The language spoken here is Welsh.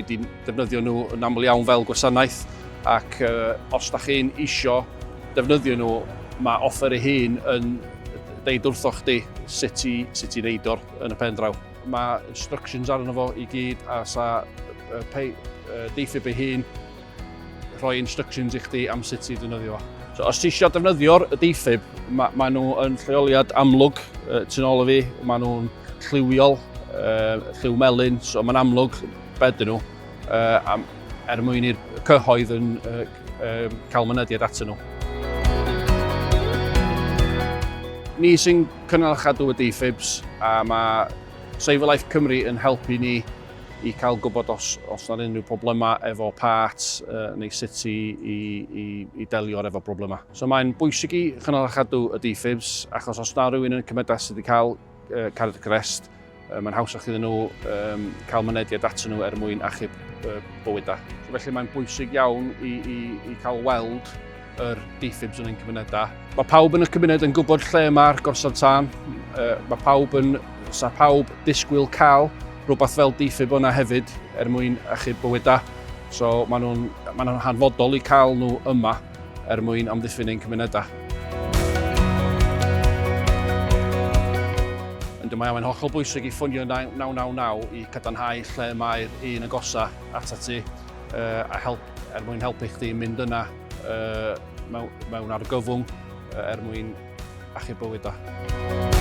ni wedi defnyddio nhw yn aml iawn fel gwasanaeth ac uh, os da chi'n isio defnyddio nhw, mae offer ei hun yn deud wrthoch chdi sut i, sut i wneud o'r yn y pen draw. Mae instructions arno fo i gyd a sa uh, pei, uh, defib ei hun rhoi instructions i chdi am sut i defnyddio fo. So, os ti eisiau defnyddio'r defib, mae ma nhw yn lleoliad amlwg uh, tu nôl i fi, mae nhw'n lliwiol, uh, lliw melyn, so mae'n amlwg be dyn nhw, uh, am, er mwyn i'r cyhoedd yn uh, uh, cael mynediad atyn nhw. Ni sy'n cynnal a chadw y defibs a mae Save a Life Cymru yn helpu ni i cael gwybod os, os yna unrhyw problemau efo parts uh, neu sut i, i, i, i delio efo problemau. So mae'n bwysig i chynnal a chadw y defibs achos os na rhywun yn y cymunedau sydd wedi cael uh, cardiac arrest, uh, mae'n hawsach iddyn nhw um, cael mynediad atyn nhw er mwyn achub uh, bywydau. So felly mae'n bwysig iawn i, i, i cael weld yr defibs yn ein cymunedau. Mae pawb yn y cymuned yn gwybod lle mae'r gorsaf tân. Uh, mae pawb yn, sa pawb disgwyl cael rhywbeth fel defib yna hefyd er mwyn achub bywydau. So maen nhw'n ma nhw hanfodol i cael nhw yma er mwyn amddiffyn ein cymunedau. Ynddo mae o'n hollol bwysig i ffonio 999 i cadarnhau lle mae'r un agosa atat ti uh, a help, er mwyn helpu chdi mynd yna uh, mewn, mewn argyfwng uh, er mwyn achub bywydau.